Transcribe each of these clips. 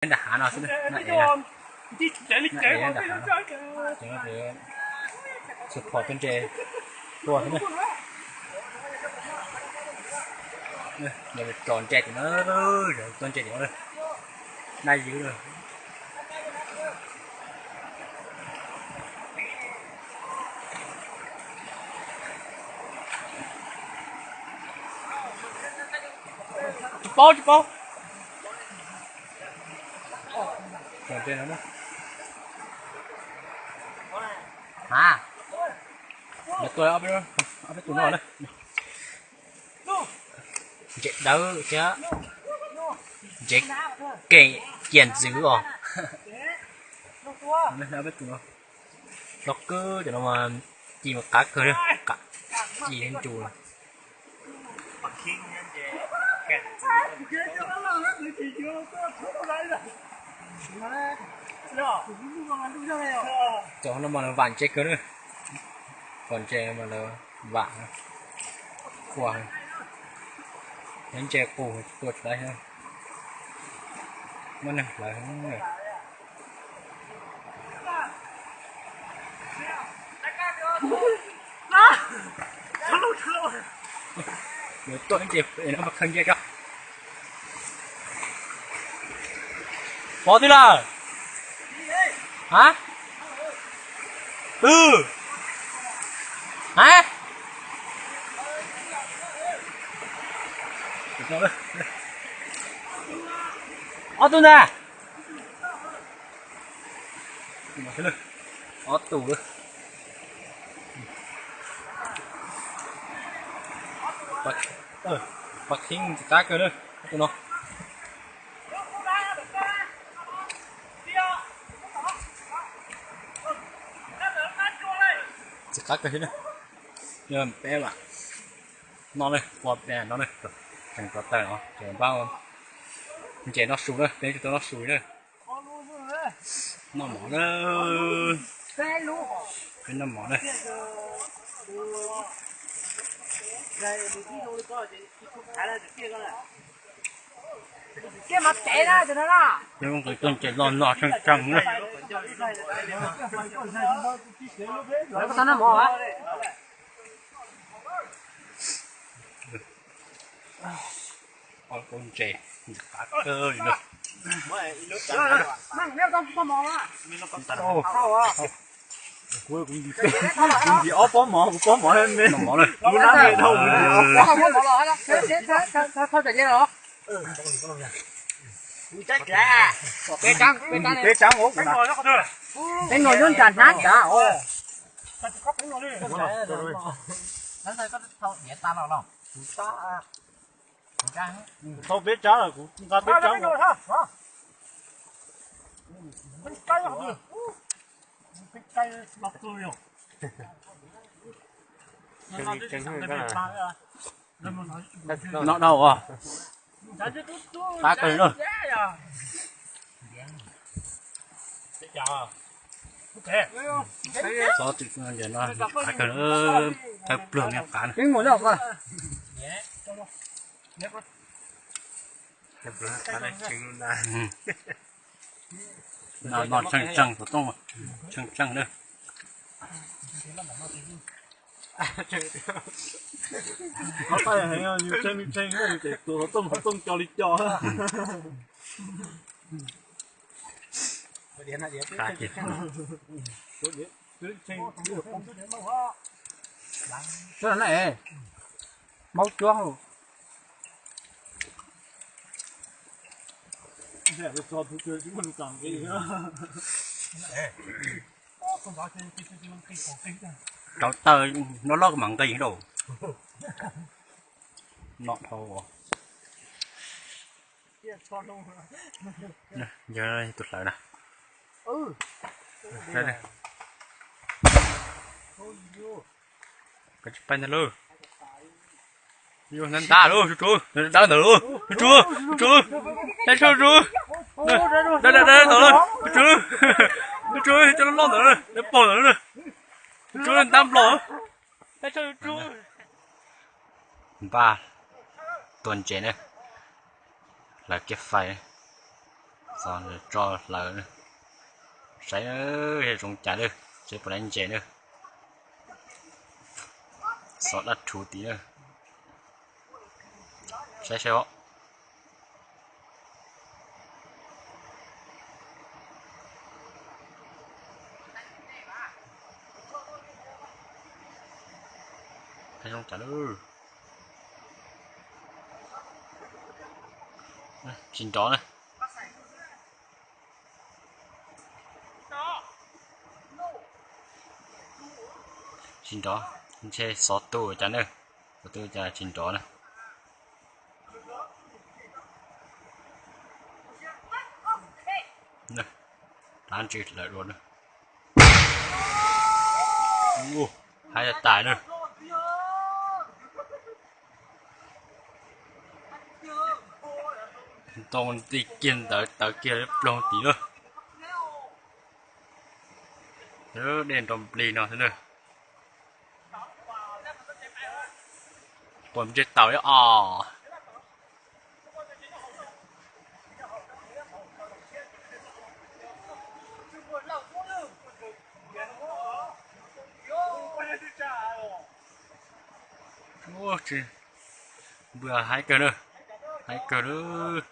Nram hav no xwb, nram hav no, nram hav no, support tuaj ntses tuaj xwb na. Yog tso ntses tim no, tuaj ntses tim no, naj ywg lawm. Tsis paub, tsis paub. A, lawv tuaj ob peb tus no na. Ntses dawb thiab ntses keem ciaj ntxwv os. Ob peb tus no hlob kawg, cov no mas ci mas qab kawg, ci ntsus. Cov no mas lawv vam ntses kawg na, vam ntses mas lawv vam, qhuas, nyob ntses qus tua tsis tau, muaj neeg hlawv. Tuaj ntses no mas khaws ntses tso. Pov twg lawm? A, twg? A, ob tug ntag. Ob tug. Pov kheeb tsis qab kawg na, ob tug no. Tsis qab kawg thiab na. Yog peb vam no na, ua peb no na, tseem rov tawm no ces npaj ntses noj su na, peb tsis tau noj su na. Noj mov na, peb noj mov na. Peb muab nqis tuaj ntses los no tsheej tsheej na. Ob lub ntses qab kawg li na. Kuv ntxiv ob pob mov, kuv pob mov me, kuv nab me dhau, kuv ntxiv ob pob. Peb tsaab, peb tsaab, peb tsaab. Peb no yuav nram hnab nrad os. Tau peb tsaab lawm, kuv nqa peb tsaab. No dhau os. Qab kawg na. Xov txwm no, qab kawg, thawb plawg me qab na. No tsheej tsheej xov tooj, tsheej tsheej na. Tsheej tsheej, tus xov tooj, xov tooj co li co. Maub cuab. Rauv taws loj loj mas nqis dau. No dhau. Yog tus hlawv na. Koj tsis paib ntag lauj. Yog ntab ntab lauj, tsuj tsuj, dawb ntawd lauj, tsuj tsuj, tsuj tsuj, dawb dawb ntawd lauj, tsuj tsuj, tsuj tsuj, cov loj loj ntawd, dawb paug ntawd lauj, tsuj tsuj, ntab nplog. Npaj tua ntses na, hlawv kiab fais. Txog tso hlawv na. Saib zoo cas lawm, seb puas laib ntses na. Xov dab rhuv tid na. Saib saib os. Zoo cas lawm. Tsis nrov na. Tsis nrov, ntshe xov tu cas na. Xov tu cas tsis nrov na. Rab ntsis lawm dua na. Haib tas tas na. Ntoo nti kiag ntawd tawv kiag ploog tid na. Dej nrov nplig no xwb na. Puas ntsej tau ib os. Ua tsis, npua haib kawg na, haib kawg na.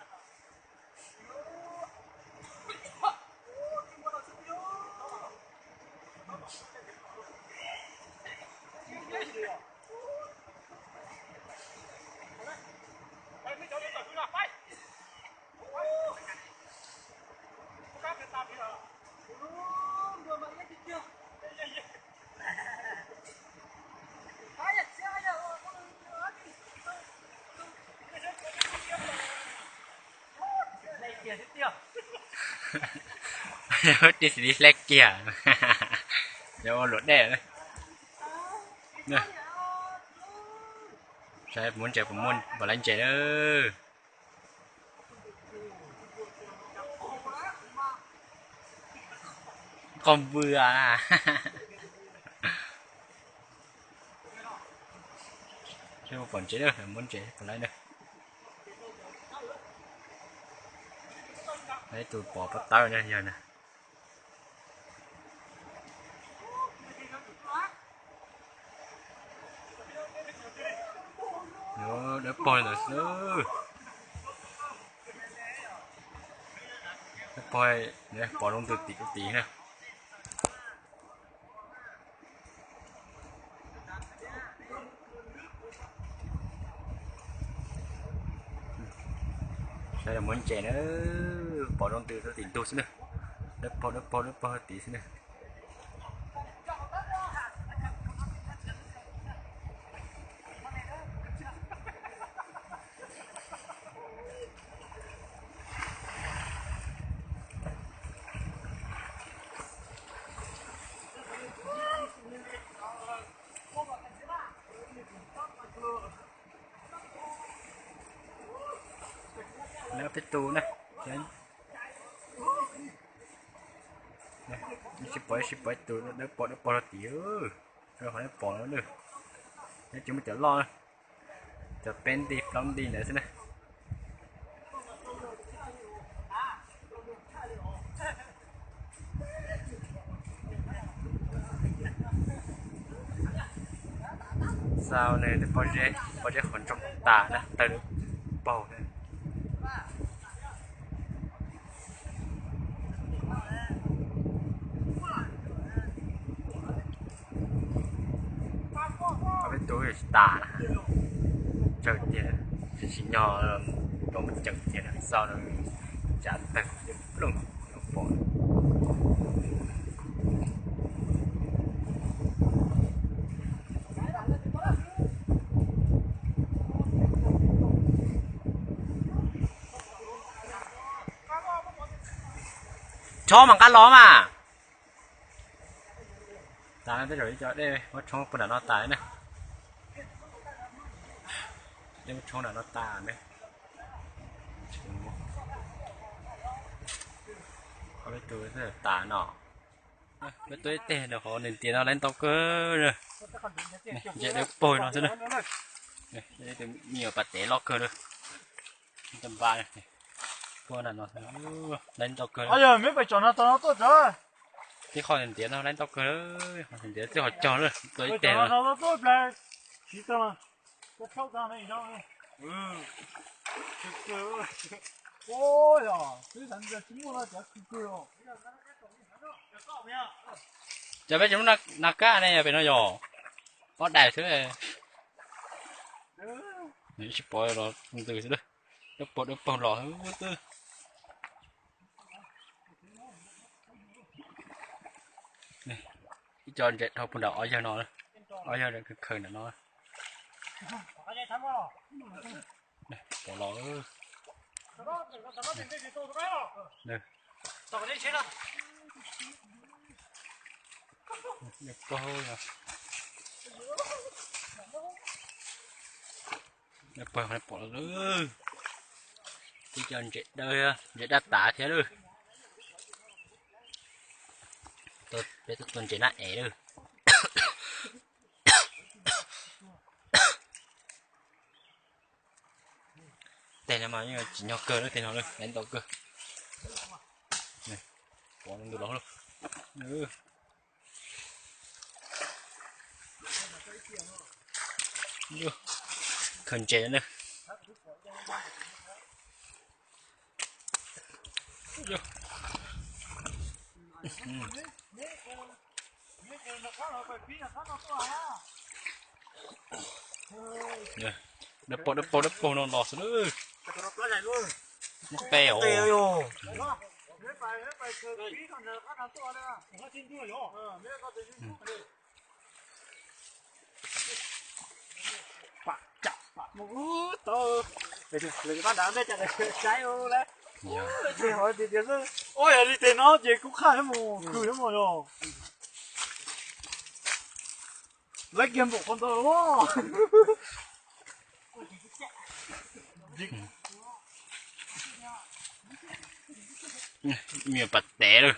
Tib si hleb kiag, yog ua luam dej. Saib muab ntses puas muaj, puas laib ntses na. Qos npua na. Pom ntses, muab ntses puas laib na. Ib tug pov pob tawb na yog na. Dawb paug ntawd xwb. Dawb paug, pov zoo ntws tim tim na. Saib los muab ntses na, pov zoo ntws rau tim ntug xwb na. Dawb paug dawb paug dawb paug tim xwb na. Lawv peb tus na, sib pom sib pom tus dawb paug dawb paug rau tim, rau qhov pom no na. Nyob tsis muaj cov loj na, cov peb nti plaub nti ntawd xwb na. Xaus nws pob zeb, pob zeb qhov ntsoog tas na, tawg dawb paug na. Ob peb tug tsis tas na, tsawg tiag, tsis tsim nyog los muab ceem tiag na, xaus no tsav tawg plooj pom. Chob mas nqa los mas. Tas no tej zaum ib co dej muab tshoob puag nram no tas na. Dej muab tshoob nram no tas na. Ob peb tug tas no. Peb tuaj ib teg rau qhov nws ntiav no lawv ntau kawg. Ntses dawb paug no xwb na. Tus me nyuam pas tev loj kawg na. Npaj Laib ntau kawg. Yog meb pais tsom no tau no tuaj tod. Tib qho ntiav no laib ntau kawg, ntiav txij hauv caug lawm, tua ib teg no. Cov peb tsis muaj nas kab ne, pem no yog ob daim xwb. Tsis pom los ntws xwb, dawb paug dawb paug los xwb. Ib co ntses dhau puag nram ob yawg no, ob yawg khaws khaws ntawm no. Pom los. Pog, pog pom lawm. Ib co ntses dawb, ntses daj tav thiab lawm. Peb tuaj tua ntses nab ev lawm. Tej no mas yeej tsis nyog kawg lawm, tej no lawm, laib ntau kawg. Pov ntws los lawm. Khaws ntses na. Dawb paug dawb paug dawb paug no los xwb lawm. Muab qe os. Ua yog li tes no ces kuv qhaj mus khwv mus yog. Lawv kiag npaum qhov ntawd los. Me nyuam pas tev lawm.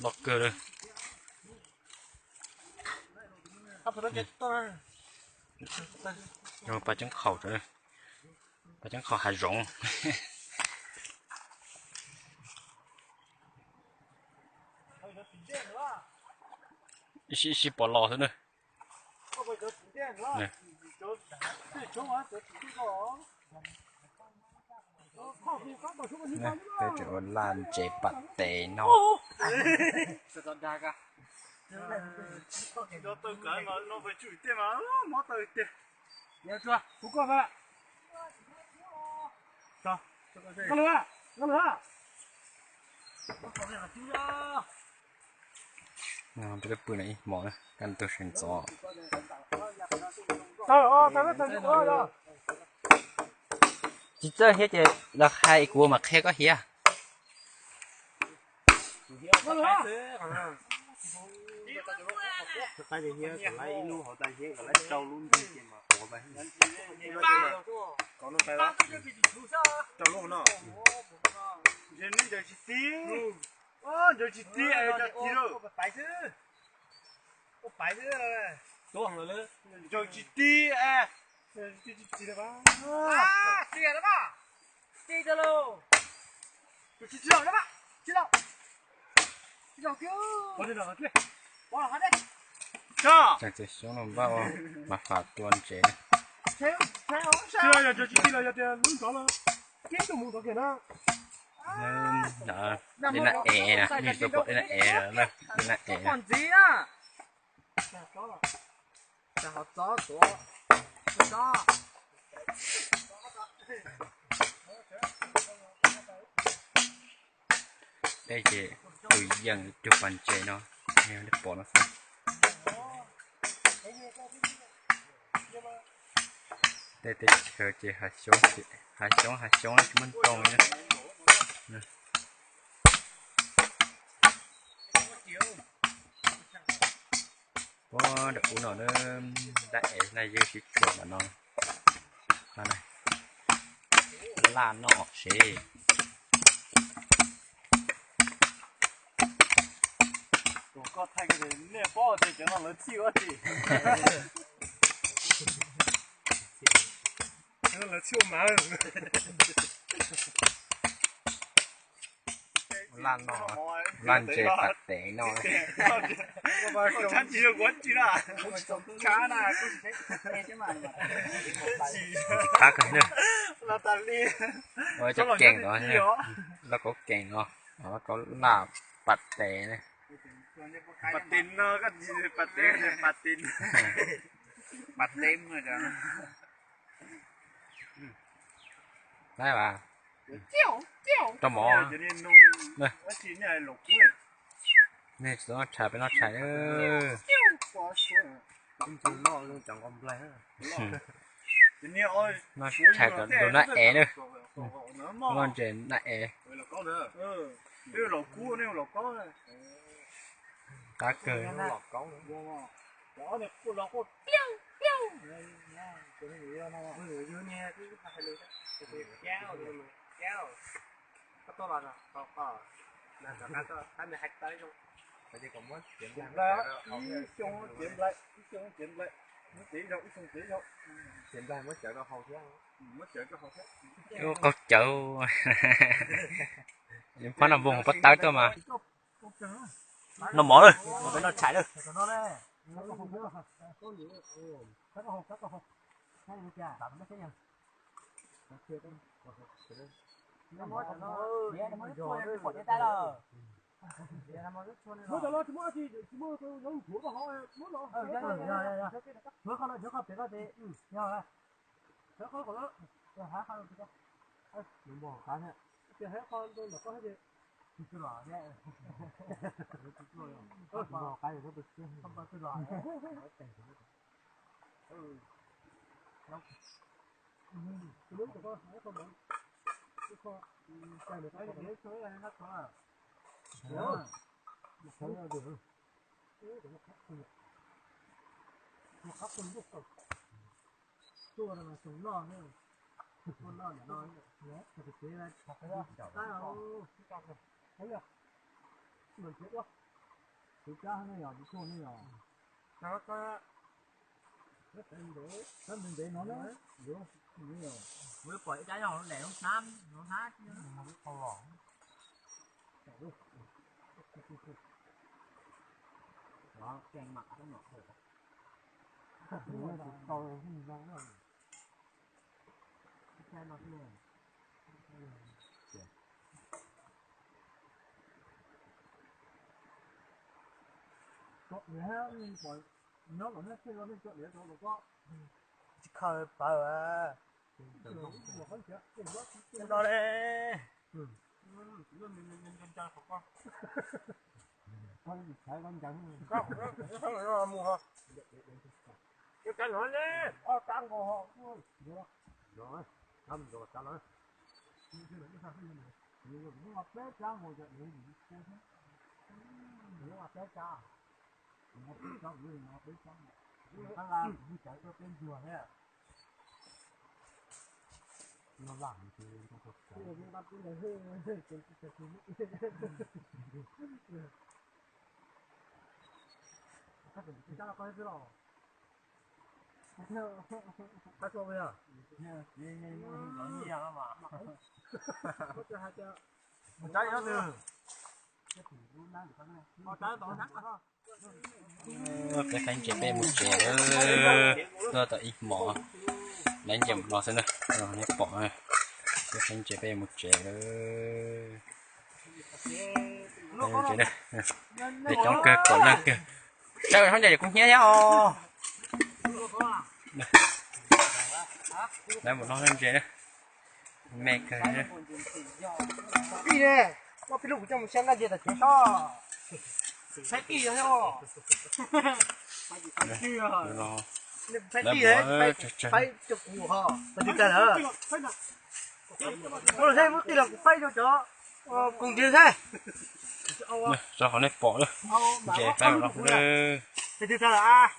Loj kawg lawm. Pas ceeb khaum, pas ceeb khaum hav zoov. Ib sij pom los xwb na. Peb tseem ua laj ntses pas tes no. Peb pw no ib hmos na, kaj ntug sawv ntxov. Tsis txawj thiab ces los hais kuv mas qhia koj hiab. Ncaws tsis ti, ncaws tsis ti, ncaws tsis ti lawm. Ncaws tsis ti, ncaws tsis ti. Tseem txiav xyoob no npaj ua mas fam tua ntses. Tsis yog ncaws tsis ti los yog tias lub nrov no. Dej nab ev na, nej tau pom dej nab ev na, dej nab ev na. Tej ces tus yeem cug pas ntses no, nej pom no xwb. Tej teb chaws ces hav xyoob, hav xyoob hav xyoob tsis muaj ntoo li na. Puag nram ub no, dab ev na, ywg sib tshuam ntawm no. Laj noj sev. Nej paub tias cov no lawv txhij ua tsi? Lawv txhij ua mav. Laj no, laj ntses pas tev no. Tsis qab kawg na. Ua cov keem no, lauj kaub keem no, lauj kaub laj pas tev ne. Pas tev no, pas tev, pas tev. Rau mov. Nej tsis noj tshais peb noj tshais. Noj tshais kom du nab ev na. Noj ntses nab ev. Qab kawg. Ub, qaug cawv. Phab no npog pob tawb tuaj mas. Noj mov lawm, peb noj tshais lawm. Kuv pom ib cab yog lem lub hnab, lub hnab. Tsis khaws pawg. No le. Peb qeeb ntses peb mus tsev lawm. Tuaj tau ib hmos, laiv ntses mus no xwb na. Nej pom, peb qeeb ntses peb mus tsev lawm. Peb mus tsev na. Peb coob kawg, pom neeg kawg. Saib sab ntses kuv hnyiab thiab os. Laiv mus no ntses na. Me kawg. Pib ne, muab peb lub kuv coj mus saib nqaij ntses tom tsev sob. Saib pib yog thiab. Saib pib, saib rau kuv ho, tsis tag lawm. Muab los saib, muab tij los kuv faib rau cov koom ntses saib. Rau qhov nej pom lawm, ntses faib mus no. Tsis tag lawm.